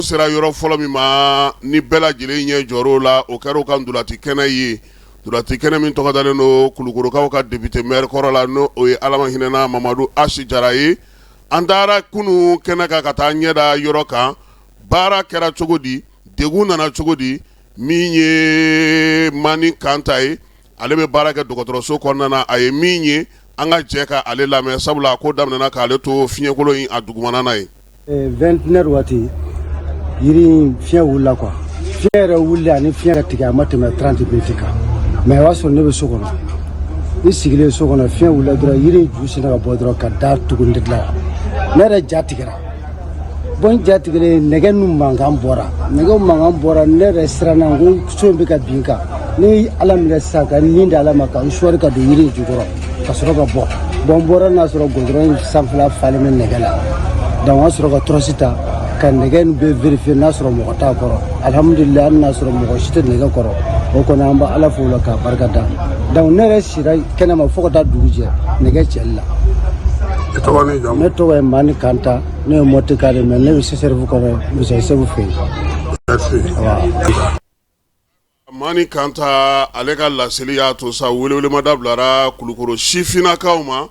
sera yɔrɔ fɔlɔ min ma ni bɛɛ lajɛlen ɲɛ jɔr'o la, o kɛra u ka ntolaci kɛnɛ ye, ntolaci kɛnɛ min tɔgɔ dalen don Kulukorokaw ka député maire kɔrɔ la, n'o o ye Ala ma hinɛna Mamadu Asi Jara ye. An taara kunun kɛnɛ kan ka taa ɲɛ da yɔrɔ kan, baara kɛra cogo di, degun nana cogo di? Min ye Mani Kanta ye, ale bɛ baara kɛ dɔgɔtɔrɔso kɔnɔna na, a ye min ye, an ka jɛ ka ale lamɛn, sabula a ko daminɛna k'ale to fiɲɛkolon in a dugumana na ye. 21 waati, yiri in fiɲɛ wulila quoi. Fiɲɛ yɛrɛ wulila ani fiɲɛ ka tigɛ, a ma tɛmɛ 30 minutes kan, mais o y'a sɔrɔ ne bɛ so kɔnɔ. Ni sigilen so kɔnɔ, fiɲɛ wulila dɔrɔn, yiri in ju sinna ka bɔ dɔrɔn ka da tugun de la. Ne yɛrɛ ja tigɛra. Bon, n ja tigɛlen, nɛgɛ nu mankan bɔra, nɛgɛ mankan bɔra. Ne yɛrɛ siranna n ko so in bɛ ka bin kan. Ne ye Ala minɛ sisan ka nin di Ala ma, ka n sɔɔri ka don yiri in jukɔrɔ ka sɔrɔ ka bɔ. Bon, n bɔra n'a sɔrɔ goudron in sanfɛla falen bɛ nɛgɛ la. Donc an sɔrɔ ka torche ta ka nɛgɛ in bɛɛ vérifier n'a sɔrɔ mɔgɔ t'a kɔrɔ. Alhamdulilayi, hali n'a sɔrɔ mɔgɔ si tɛ nɛgɛ kɔrɔ, o kɔni an bɛ Ala fo o la k'a barika da. Donc ne yɛrɛ sira kɛnɛma fo ka taa dugu jɛ nɛgɛ cɛli la. I tɔgɔ ni jamu? Ne tɔgɔ ye Mani Kanta, ne ye Mɔtika de, mais ne bɛ CSRéf kɔnɔ Musa Segu fɛ yen. Merci. Mani Kanta, ale ka laseli y'a to sa welewelemada bilara Kulukoro sifinnakaw ma.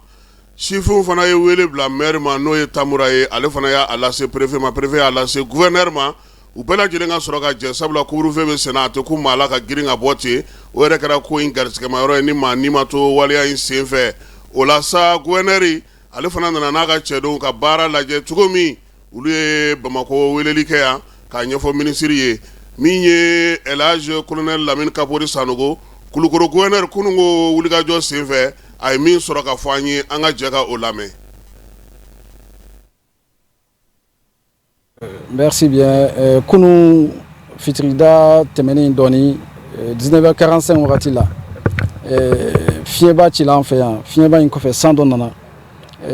Sifinw fana ye wele bila maire ma, n'o ye Tamura ye. Ale fana y'a lase préfet ma, préfet y'a lase gouverneur ma. U bɛɛ lajɛlen ka sɔrɔ ka jɛ, sabula couvre-feu bɛ senna, a tɛ ku maa la ka girin ka bɔ ten. O yɛrɛ kɛra ko in garisigɛmayɔrɔ ye ni maa ni ma to waleya in senfɛ. O la sa, gouverneur ale fana nana n'a ka cɛdenw ka baara lajɛ cogo min. Olu ye Bamakɔ weleli kɛ yan k'a ɲɛfɔ minisiri ye, min ye Elhaji Colonel Lamini Kapori Sanogo. Kulukoro gouverneur, kununko wulikajɔ senfɛ, a ye min sɔrɔ ka fɔ an ye, an ka jɛ ka o lamɛn. Merci bien. Kunun fitirida tɛmɛnen dɔɔni, 19h45 wagati la, fiɲɛba cila an fɛ yan. Fiɲɛba in kɔfɛ, san dɔ nana.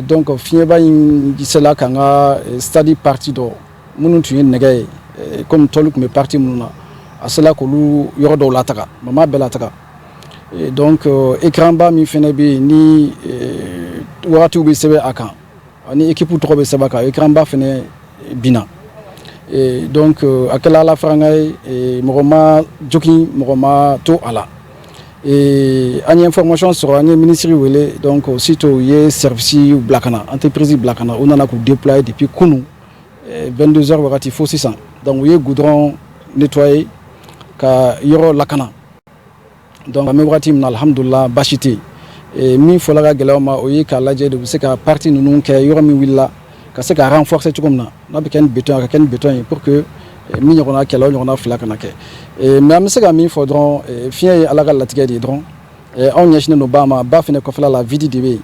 Donc fiɲɛba in sela k'an ka stade partie dɔ minnu tun ye nɛgɛ ye, comme tôle tun bɛ partie minnu na, a sela k'olu yɔrɔ dɔw lataga, mama bɛɛ lataga. Donc écran ba min fɛnɛ bɛ yen ni wagatiw bɛ sɛbɛn a kan ani équipe tɔgɔ bɛ sɛbɛn a kan, écran ba fɛnɛ binna. Donc a kɛla Ala faranga ye, mɔgɔ ma jogin, mɔgɔ ma to a la. An ye information sɔrɔ, an ye ministre wele. Donc aussitôt u ye service bila ka na, entreprise bila ka na. U nana k'u déployer depuis kunun 22 heures wagati fo sisan. Donc u ye goudron nettoyer ka yɔrɔ lakana. Donc an bɛ wagati min na, alhamdulillah, baasi tɛ yen. Min fɔla ka gɛlɛya ma, o ye k'a lajɛ de u bɛ se ka partie ninnu kɛ yɔrɔ min wulila, ka se ka renforcer cogo min na, n'a bɛ kɛ ni béton, a ka kɛ ni béton ye, pour que min ɲɔgɔnna kɛlɛ o ɲɔgɔnna fila kana kɛ. Mais an bɛ se ka min fɔ dɔrɔn, fiɲɛ ye Ala ka latigɛ de ye dɔrɔn. Anw ɲɛsinnen don ba ma, ba fɛnɛ kɔfɛla la, vide de bɛ yen.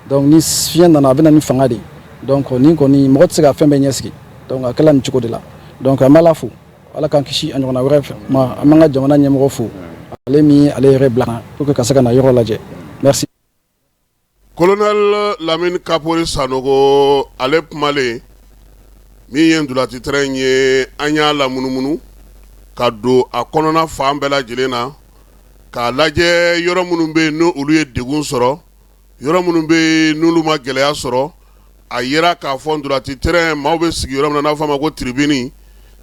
Donc ni fiɲɛ nana, a bɛ na ni fanga de ye. Donc nin kɔni, mɔgɔ tɛ se ka fɛn bɛɛ ɲɛsigi. Donc a kɛla nin cogo de la. Donc an bɛ Ala fo, Ala k'an kisi a ɲɔgɔnna wɛrɛ ma. An b'an ka jamana ɲɛmɔgɔ fo, ale min ale yɛrɛ bila pour que ka se ka na yɔrɔ lajɛ. Merci. Colonel Lamini Kapori Sanogo, ale kumalen min ye ntolaci terrain ye, an y'a lamunumunu ka don a kɔnɔna fan bɛɛ lajɛlen na k'a lajɛ yɔrɔ minnu bɛ yen n'olu ye degun sɔrɔ, yɔrɔ minnu bɛ yen n'olu ma gɛlɛya sɔrɔ. A yira k'a fɔ ntolaci terrain, maaw bɛ sigi yɔrɔ min na, n'a fɔ a ma ko tribune,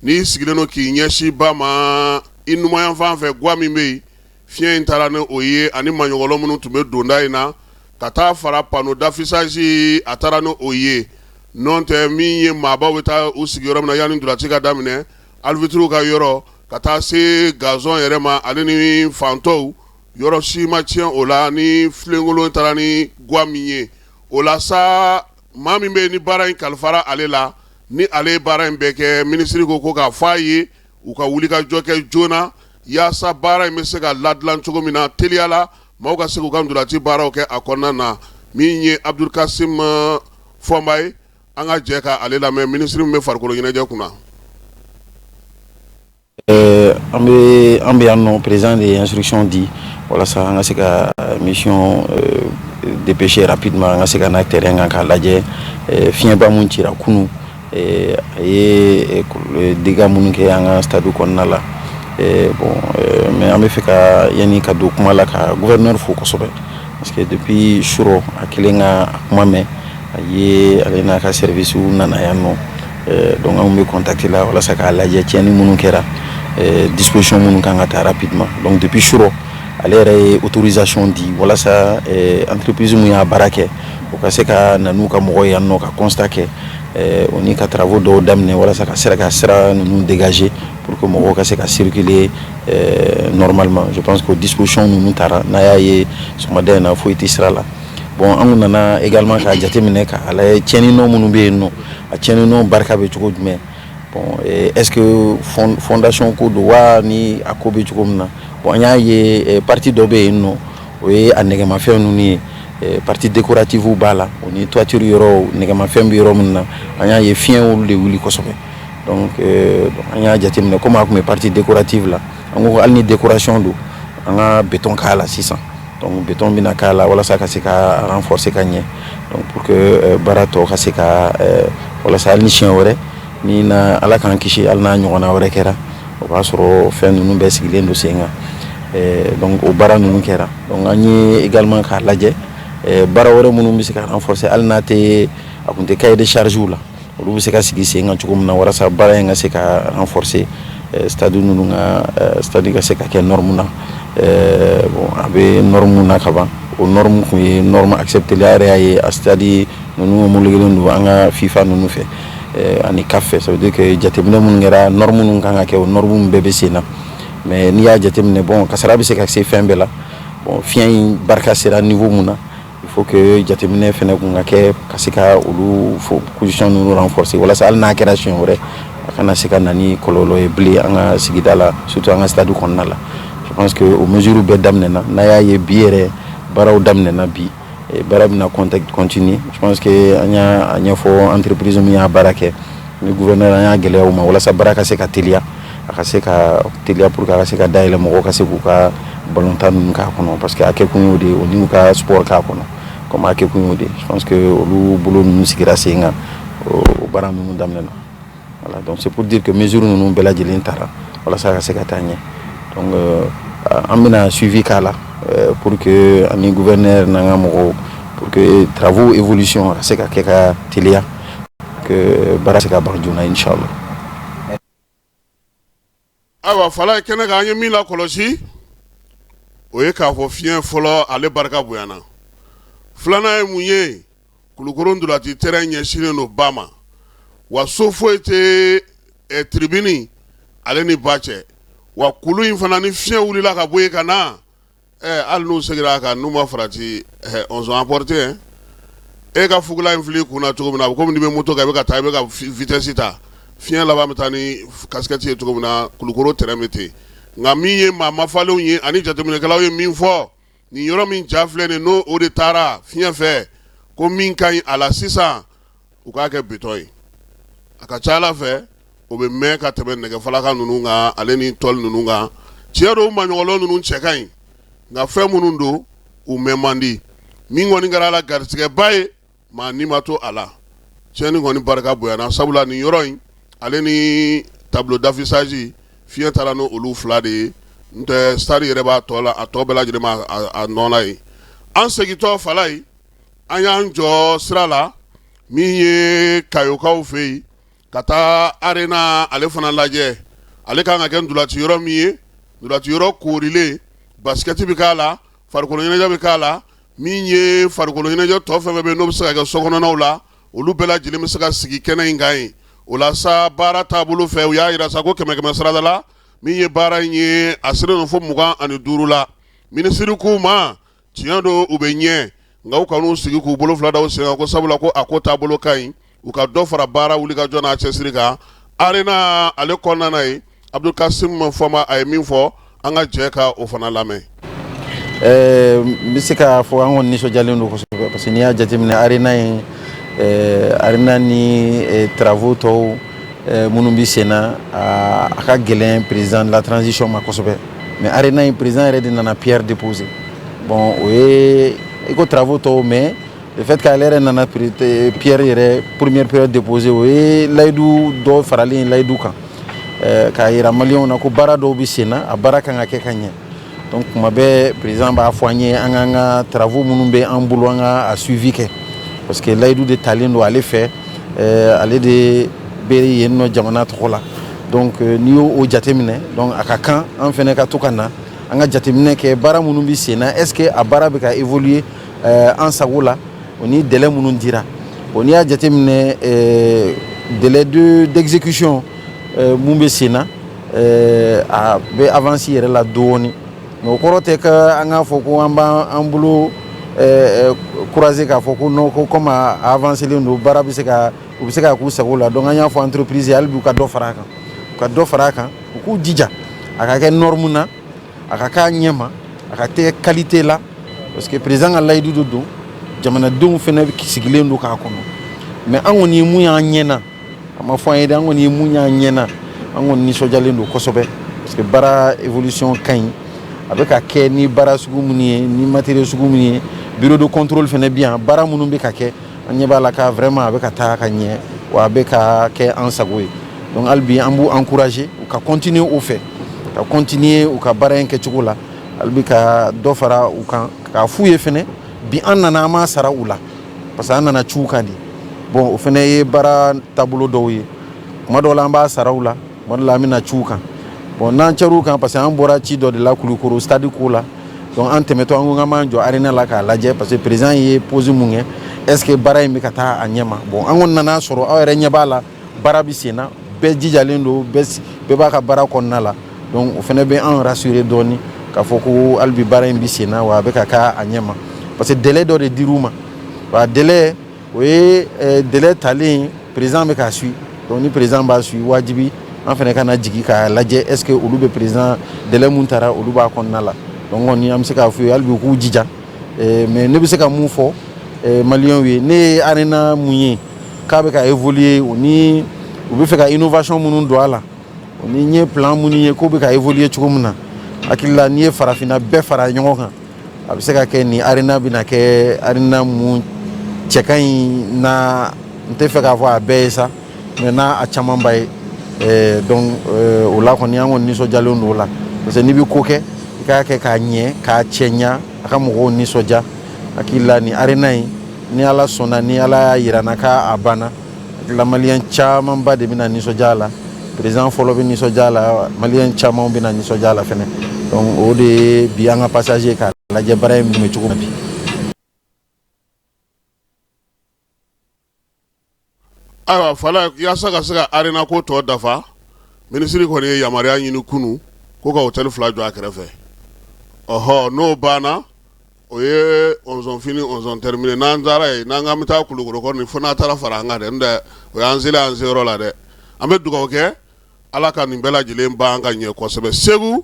n'i sigilen don k'i ɲɛsin ba ma, i numanyanfan fɛ, gwa min bɛ yen, fiɲɛ in taara ni o ye, ani maɲɔgɔlɔ minnu tun bɛ donda in na ka taa fara panneau d'affichage, a taara ni o ye. N'o tɛ, min ye maabaw bɛ taa u sigi yɔrɔ min na yanni ntolaci ka daminɛ, arbitre ka yɔrɔ, ka taa se gazon yɛrɛ ma, ale ni fantɔw yɔrɔ si ma tiɲɛ o la ni filenkolon taara ni gwa min ye. O la sa, maa min bɛ ni baara in kalifara ale la, ni ale ye baara in bɛɛ kɛ, minisiri ko k'a fɔ a ye u ka wuli ka jɔ kɛ joona yaasa baara in bɛ se ka ladilan cogo min na teliya la, maaw ka se k'u ka ntolaci baaraw kɛ a kɔnɔna na. Min ye Abdulkasim Fɔnba ye, an ka jɛ ka ale lamɛn, minisiri min bɛ farikolo ɲɛnajɛ kunna. An bɛ yan nɔ, président de ye instruction di walasa an ka se ka mission dépêcher rapidement, an ka se ka na terrain kan k'a lajɛ fiɲɛba mun cira kunun, a ye dégâts minnu kɛ an ka stade kɔnɔna la. Bon, mais an bɛ fɛ ka, yanni ka don kuma la, ka gouverneur fo kosɛbɛ, parce que depuis surɔ a kelen ka a kuma mɛn, a ye ale n'a ka service nana yan nɔ. Donc anw bɛ contact la walasa k'a lajɛ tiɲɛni minnu kɛra, disposition minnu kan ka ta rapidement. Donc depuis surɔ, ale yɛrɛ ye autorisation di walasa entreprise mun y'a baara kɛ, o ka se ka na n'u ka mɔgɔ yan nɔ ka constat kɛ, o ni ka travaux dɔw daminɛ walasa ka sera ka sira ninnu dégager pour que mɔgɔw ka se ka circuler normalement. Je pense que disposition ninnu taara n'a y'a ye sɔgɔmada in na, foyi tɛ sira la. Bon, an nana également k'a jateminɛ k'a lajɛ tiɲɛni nɔ minnu bɛ yen nɔ, a tiɲɛni nɔ barika bɛ cogo jumɛn. Bon, est ce que fondation ko don wa, ni a ko bɛ cogo min na. Bon, an y'a ye partie dɔ bɛ yen nɔ, o ye a nɛgɛmafɛn ninnu ye, partie décorative b'a la, o ni toiture yɔrɔ, nɛgɛmafɛn bɛ yɔrɔ min na, an y'a ye fiɲɛ olu de wuli kosɛbɛ. Donc an y'a jateminɛ, komi a tun bɛ partie décorative la, an ko hali ni décoration don, an ka béton k'a la sisan. Donc béton bɛna k'a la walasa ka se ka renforcer ka ɲɛ, donc pour que baara tɔ ka se ka, walasa hali ni siɲɛ wɛrɛ ni na, Ala k'an kisi, hali n'a ɲɔgɔnna wɛrɛ kɛra, o b'a sɔrɔ fɛn ninnu bɛɛ sigilen don sen kan. Donc o baara ninnu kɛra. Donc an ye également k'a lajɛ baara wɛrɛ minnu bɛ se ka renforcer, hali n'a tɛ a kun tɛ cahier de charge la, olu bɛ se ka sigi sen kan cogo min na walasa baara in ka se ka renforcer, stade ninnu ka stade ka se ka kɛ norme na. Bon, a bɛ norme na ka ban, o norme kun ye norme accepté. A yɛrɛ y'a ye, a stade ninnu homologué don an ka FIFA ninnu fɛ ani CAF fɛ. Ça veut dire que jateminɛ minnu kɛra, norme minnu kan ka kɛ, o norme bɛɛ bɛ sen na. Mais n'i y'a jateminɛ, bon, kasara bɛ se ka se fɛn bɛɛ la. Bon, fiɲɛ in barika sera niveau mun na, il faut que jateminɛ fɛnɛ kun ka kɛ ka se ka olu position ninnu renforcer walasa hali n'a kɛra siɲɛ wɛrɛ, a kana se ka na ni kɔlɔlɔ ye bilen an ka sigida la, surtout an ka stade kɔnɔna la. Je pense que o mesure bɛɛ daminɛna. N'a y'a ye bi yɛrɛ, baaraw daminɛna bi, baara bɛna continuer. Je pense que an y'a ɲɛfɔ entreprise min y'a baara kɛ ni gouverneur, an y'a gɛlɛya u ma walasa baara ka se ka teliya, a ka se ka teliya pour que a ka se ka dayɛlɛ, mɔgɔw ka se k'u ka balontan ninnu k'a kɔnɔ, parce que a kɛ kun y'o de ye, o n'u ka sport k'a kɔnɔ, comme a kɛ kun y'o de ye. Je pense que olu bolo ninnu sigira sen kan, o baara ninnu daminɛna. Voilà, donc c'est pour dire que mesure ninnu bɛɛ lajɛlen taara walasa ka se ka taa ɲɛ. Donc an bɛna suivi k'a la pour que ani gouverneur n'an ka mɔgɔw, pour que travaux évolution a ka se ka kɛ ka teliya, que baara se ka ban joona, inchallah. Ayiwa, fala ye kɛnɛ kan, an ye min la kɔlɔsi, o ye k'a fɔ fiɲɛ fɔlɔ, ale barika bonyana. Filanan ye mun ye? Kulukoro ntolaci terrain ɲɛsinnen don ba ma, wa so foyi tɛ tribune ale ni ba cɛ. Wa kulu in fana, ni fiɲɛ wulila ka bɔ yen ka na, hali n'u seginna a kan, n'u ma farati, on sont emportés. E ka fugula in fili kun na cogo min na, a bɛ komi n'i bɛ moto kan, i bɛ ka taa, i bɛ ka vitesse ta, fiɲɛ laban bɛ taa ni casquette ye cogo min na, Kulukoro terrain bɛ ten. Nka min ye maa mafalenw ye ani jateminɛkɛlaw ye min fɔ, nin yɔrɔ min ja filɛ nin, n'o o de taara fiɲɛ fɛ, ko min ka ɲi a la sisan, u k'a kɛ béton ye. A ka ca Ala fɛ, o bɛ mɛn ka tɛmɛ nɛgɛfalaka ninnu kan, ale ni tɔli ninnu kan. Tiɲɛ don, maɲɔgɔlɔ ninnu cɛ ka ɲi, nka fɛn minnu don, u mɛn man di. Min kɔni kɛra a la garisɛgɛba ye, maa ni ma to a la, tiɲɛni kɔni barika bonyana, sabula nin yɔrɔ in ale ni tableau d'affichage, fiɲɛ taara n'o olu fila de ye. N tɛ stade yɛrɛ b'a tɔ la, a tɔ bɛɛ lajɛlen ma a nɔ la yen. An segintɔ fala ye, an y'an jɔ sira la min ye Kayokaw fɛ yen, ka taa arena ale fana lajɛ. Ale kan ka kɛ ntolaci yɔrɔ min ye, ntolaci yɔrɔ koorilen, basket bɛ k'a la, farikolo ɲɛnajɛ bɛ k'a la, min ye farikolo ɲɛnajɛ tɔ fɛn fɛn bɛ yen n'o bɛ se ka kɛ sokɔnɔnaw la, olu bɛɛ lajɛlen bɛ se ka sigi kɛnɛ in kan yen. O la sa, baara taabolo fɛ, u y'a jira sa ko kɛmɛ kɛmɛ sarada la, min ye baara in ye, a selen don fo 25 la. Minisiri k'u ma, tiɲɛ don, u bɛ ɲɛ, nka u kan'u sigi k'u bolo fila da u sen kan, ko sabula ko a ko taabolo ka ɲi, u ka dɔ fara baara wulikajɔ n'a cɛsiri kan. Arena ale kɔnɔna na yen, Abdulkasim Fɔma, a ye min fɔ, an ka jɛ ka o fana lamɛn. N bɛ se k'a fɔ an kɔni nisɔndiyalen don kosɛbɛ, parce que n'i y'a jateminɛ, arena in, arena ni travaux tɔw minnu bɛ sen na, a ka gɛlɛn président de la transition ma kosɛbɛ. Mais arena in, président yɛrɛ de nana pierre déposer. Bon, o ye i ko travaux tɔw, mais le fait qu'ale yɛrɛ nana pierre yɛrɛ, première pierre déposer, o ye layidu dɔ faralen layidu kan, k'a yira maliyɛnw na ko baara dɔw bɛ sen na, a baara kan ka kɛ ka ɲɛ. Donc kuma bɛɛ, président b'a fɔ an ye, an k'an ka travaux minnu bɛ an bolo, an ka a suivi kɛ, parce que layidu de talen don ale fɛ, ale de bɛ yen nɔ jamana tɔgɔ la. Donc n'i y'o o jateminɛ, donc a ka kan an fɛnɛ ka to ka na an ka jateminɛ kɛ baara minnu bɛ sen na, est ce que a baara bɛ ka évoluer an sago la, o ni délai minnu dira. Bon, n'i y'a jateminɛ, délai de d'exécution mun bɛ sen na, a bɛ avance yɛrɛ la dɔɔni, mais o kɔrɔ tɛ ka an k'a fɔ ko an b'an bolo croiser k'a fɔ ko non, ko comme a avancelen don, baara bɛ se ka u bɛ se ka k'u sago la. Donc an y'a fɔ entreprise ye, hali bi u ka dɔ fara a kan, u ka dɔ fara a kan, u k'u jija a ka kɛ norme na, a ka k'a ɲɛ ma, a ka kɛ qualité la, parce que président ka layidu de don, jamanadenw fɛnɛ sigilen don k'a kɔnɔ. Mais an kɔni ye mun y'an ɲɛ na, a ma fɔ an ye dɛ, an kɔni ye mun y'an ɲɛ na, an kɔni nisɔndiyalen don kosɛbɛ, parce que baara évolution ka ɲi, a bɛ ka kɛ ni baara sugu minnu ye, ni matériel sugu minnu ye, bureau de contrôle fɛnɛ bi yan, baara minnu bɛ ka kɛ, an ɲɛ b'a la ka vraiment a bɛ ka taa ka ɲɛ, wa a bɛ ka kɛ an sago ye. Donc hali bi an b'u encourager u ka continuer o fɛ, ka continuer u ka baara in kɛcogo la, hali bi ka dɔ fara u kan, k'a f'u ye fɛnɛ bi an nana, an m'a sara u la, parce que an nana ci u kan de. Bon, o fɛnɛ ye baara taabolo dɔw ye. Kuma dɔw la an b'a sara u la, kuma dɔw la an bɛna ci u kan. Bon, n'an cɛr'u kan, parce que an bɔra ci dɔ de la Kulukoro stade ko la, donc an tɛmɛtɔ, an ko k'an b'an jɔ arena la k'a lajɛ, parce que président ye pause mun kɛ, est ce que baara in bɛ ka taa a ɲɛ ma? Bon, an kɔni nana sɔrɔ aw yɛrɛ ɲɛ b'a la, baara bɛ sen na, bɛɛ jijalen don, bɛɛ b'a ka baara kɔnɔna la. Donc o fɛnɛ bɛ an rassurer dɔɔni k'a fɔ ko hali bi baara in bɛ sen na, wa a bɛ ka k'a ɲɛ ma, parce que délai dɔ de dir'u ma, wa délai o ye délai talen, président bɛ k'a suit. Donc ni président b'a suit, wajibi an fɛnɛ ka na jigin k'a lajɛ, est ce que olu bɛ président délai mun taara, olu b'a kɔnɔna la. Donc kɔni an bɛ se k'a f'u ye hali bi u k'u jija. Mais ne bɛ se ka mun fɔ maliyɛnw ye, ne ye arena mun ye k'a bɛ ka évoluer, o ni u bɛ fɛ ka innovation minnu don a la, o ni n ye plan minnu ye k'o bɛ ka évoluer cogo min na, hakili la n'i ye farafinna bɛɛ fara ɲɔgɔn kan, a bɛ se ka kɛ nin arena bɛna kɛ arena mun cɛ ka ɲi na. N tɛ fɛ k'a fɔ a bɛɛ ye sa, mais n'a a camanba ye. Donc o la kɔni an kɔni nisɔndiyalen don o la, parce que n'i bɛ ko kɛ, i k'a kɛ k'a ɲɛ, k'a cɛ ɲa, a ka mɔgɔw nisɔndiya. Hakili la nin arena in, ni Ala sɔnna, ni Ala y'a yira n na k'a banna, hakili la maliyɛn camanba de bɛna nisɔndiya a la, président fɔlɔ bɛ nisɔndiya a la, maliyɛn caman bɛna nisɔndiya a la fɛnɛ. Donc o de ye bi an ka passage ye k'a lajɛ baara in bɛ cogo min bi. Ayiwa Fala, yaasa ka se ka arena ko tɔ dafa, minisiri kɔni ye yamaruya ɲini kunun ko ka hôtel 2 jɔ a kɛrɛfɛ. Ɔhɔ, n'o banna, o ye on fini, on terminé. N'an taara yen, n'an k'an bɛ taa Kulukoro kɔni, fo n'a taara fara an kan dɛ, n'o tɛ o y'an selen an seyɔrɔ la dɛ. An bɛ dugawu kɛ, Ala ka nin bɛɛ lajɛlen ban ka ɲɛ kosɛbɛ. Segu.